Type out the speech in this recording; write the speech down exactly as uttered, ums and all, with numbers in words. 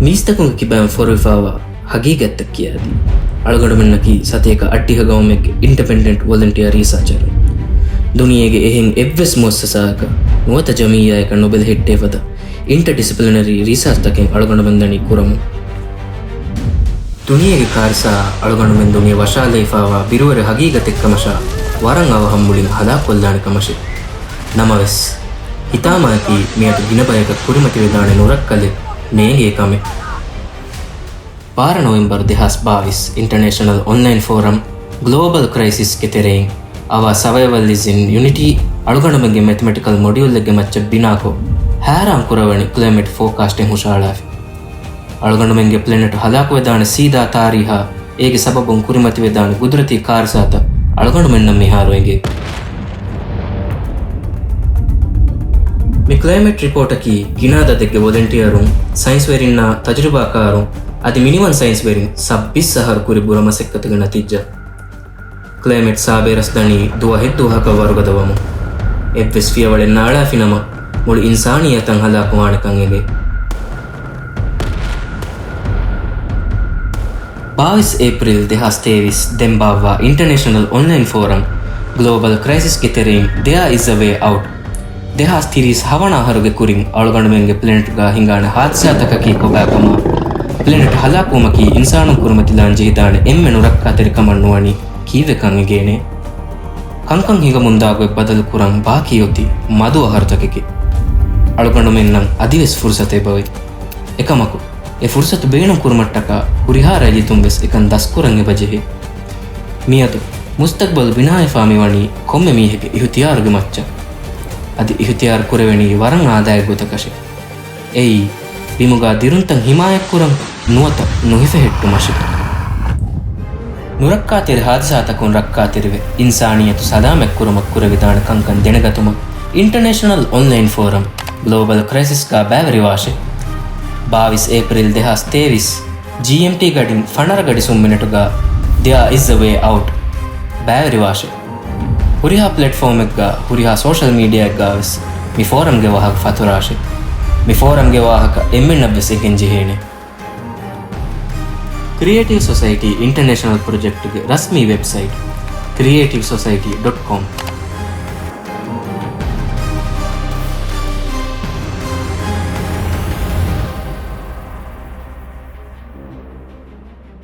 މީސްތަކުންގެ ކިބައިން ފޮރުވިފާވާ ހަގީގަތްތައް ކިޔާދީ، އަޅުގަނޑުމެންނަކީ ސަތޭކަ އައްޑިހަ ގައުމެއްގެ އިންޑިޕެންޑެންޓް ވޮލަންޓިއާ ރީސާޗަރުން. ދުނިޔޭގެ އެހެން އެއްވެސް މުއައްސަސާއަކަށް ނުވަތަ ޖަމިއްޔާއަކަށް ނުބެލެހެއްޓޭ ފަދަ އިންޓަޑިސިޕްލިނަރީ ރީސާޗްތަކެއް އަޅުގަނޑުމެން ދަނީ ކުރަމުން. ދުނިޔޭގެ ކާރިސާއާ އަޅުގަނޑުމެން ދުނިޔެ ވަށާލައިފާވާ ބިރުވެރި ހަގީގަތެއްކަމަށާ ވަރަށް އަވަހަށް މުޅިން ހަލާކުވެލާނެ ކަމަށެވެ. ނަމަވެސް، ހިތާމައަކީ މިއަދު ގިނަ ބަޔަކަށް ކުރިމަތިވެދާނެ ނުރައްކަލެއް ނޭނގޭ ކަމެއް. ބާރަ ނޮވެމްބަރު ދެހާސް ބާވީސް، އިންޓަރނޭޝަނަލް އޮންލައިން ފޯރަމް ގްލޯބަލް ކްރައިސިސްގެ ތެރެއިން އަވާ ސަވައިވަލް އިޒް އިން ޔުނިޓީ އަޅުގަނޑުމެންގެ މެތަމެޓިކަލް މޮޑިއުލްއެއްގެ މައްޗަށް ބިނާކޮށް، ހައިރާން ކުރައްވަނި ކްލައިމެޓް ފޯކާސްޓެއް ހުށައަޅާފި. އަޅުގަނޑުމެންގެ ޕްލެނެޓު ހަލާކުވެދާނެ ސީދާ ތާރީހާ އޭގެ ސަބަބުން ކުރިމަތިވެދާނެ ގުދުރަތީ ކާރިސާތައް އަޅުގަނޑުމެންނަށް މިހާރު އެނގޭ. މި ކްލައިމެޓް ރިޕޯޓަކީ ގިނަ އަދަދެއްގެ ވޮލެންޓިއަރުން، ސައިންސްވެރިންނާ ތަޖުރިބާކާރުން އަދި މިނިވަން ސައިންސްވެރިން ސައްބީސް އަހަރު ކުރި ބުރަ މަސައްކަތުގެ ނަތީޖާ. ކްލައިމެޓް ސާބޭރަސް ދަނީ ދުވަހެއްދުވަހަކަށް ވަރުގަދަވަމުން. އެއްވެސް ފިޔަވަޅެއް ނާޅާފިނަމަ، މުޅި އިންސާނިއްޔަތަށް ހަލާކުވާނެކަން އެނގޭ. ބާވީސް އޭޕްރީލް ދެހާސް ތޭވީސް ދެން ބާއްވާ އިންޓަރނޭޝަނަލް އޮންލައިން ފޯރަމް ގްލޯބަލް ކްރައިސިސްގެ ތެރެއިން ދެއާ އިޒް އަ ވޭ އައުޓް. ދެހާސް ތިރީސް ހަވަނަ އަހަރުގެ ކުރިން އަޅުގަނޑުމެންގެ ޕްލެނެޓްގަ ހިނގާނެ ހާދިސާތަކަކީ ކޮބާކަމާ، ޕްލެނެޓް ހަލާކުވުމަކީ އިންސާނުން ކުރިމަތިލާން ޖެހިދާނެ އެންމެ ނުރައްކާތެރި ކަމަށް ނުވަނީ ކީއްވެކަން އެނގޭނެ. ކަންކަން ހިނގަމުންދާ ގޮތް ބަދަލު ކުރަން ބާކީ އޮތީ މަދު އަހަރުތަކެކޭ. އަޅުގަނޑުމެންނަށް އަދިވެސް ފުރުސަތު އެބަވޭ. އެކަމަކު، އެ ފުރުސަތު ބޭނުން ކުރުމަށްޓަކާ ހުރިހާ ރައްޔިތުން ވެސް އެކަން ދަސްކުރަން އެބަޖެހޭ. މިއަދު މުސްތަގްބަލް ބިނާވެފާ މިވަނީ ކޮންމެ މީހެއްގެ އިހުތިޔާރުގެ މައްޗަށް. އަދި އިހުތިޔާރު ކުރެވެނީ ވަރަށް އާދައިގެ ގޮތަކަށެ. އެއީ، ބިމުގާ ދިރުންތައް ހިމާޔަތްކުރަން ނުވަތަ ނުހިފެހެއްޓުމަށެ. ނުރައްކާތެރި ހާދިސާތަކުން ރައްކާތެރިވެ، އިންސާނިއްޔަތު ސަލާމަތްކުރުމަށް ކުރެވިދާނެ ކަންކަން ދެނެގަތުމަށް އިންޓަރނޭޝަނަލް އޮންލައިން ފޯރަމް ގްލޯބަލް ކްރައިސިސްގާ ބައިވެރިވާށެ. ބާވީސް އޭޕްރީލް ދެހާސް ތޭވީސް، ޖީއެމްޓީ ގަޑިން ފަނަރަ ގަޑި ސުންމިނެޓުގާ ދެއާ އިޒް އަ ވޭ އައުޓް ބައިވެރިވާށެ. ހުރިހާ ޕްލެޓްފޯމެއްގާ، ހުރިހާ ސޯޝަލް މީޑިއާއެއްގާވެސް މި ފޯރަމްގެ ވާހަކަ ފަތުރާށެ. މި ފޯރަމްގެ ވާހަކަ އެންމެންނަށްވެސް އެނގެން ޖެހޭނެ. ކްރިއޭޓިވް ސޮސައިޓީ އިންޓަރނޭޝަނަލް ޕްރޮޖެކްޓްގެ ރަސްމީ ވެބްސައިޓް، ކްރިއޭޓިވް ސޮސައިޓީ ޑޮޓް ކޮމް.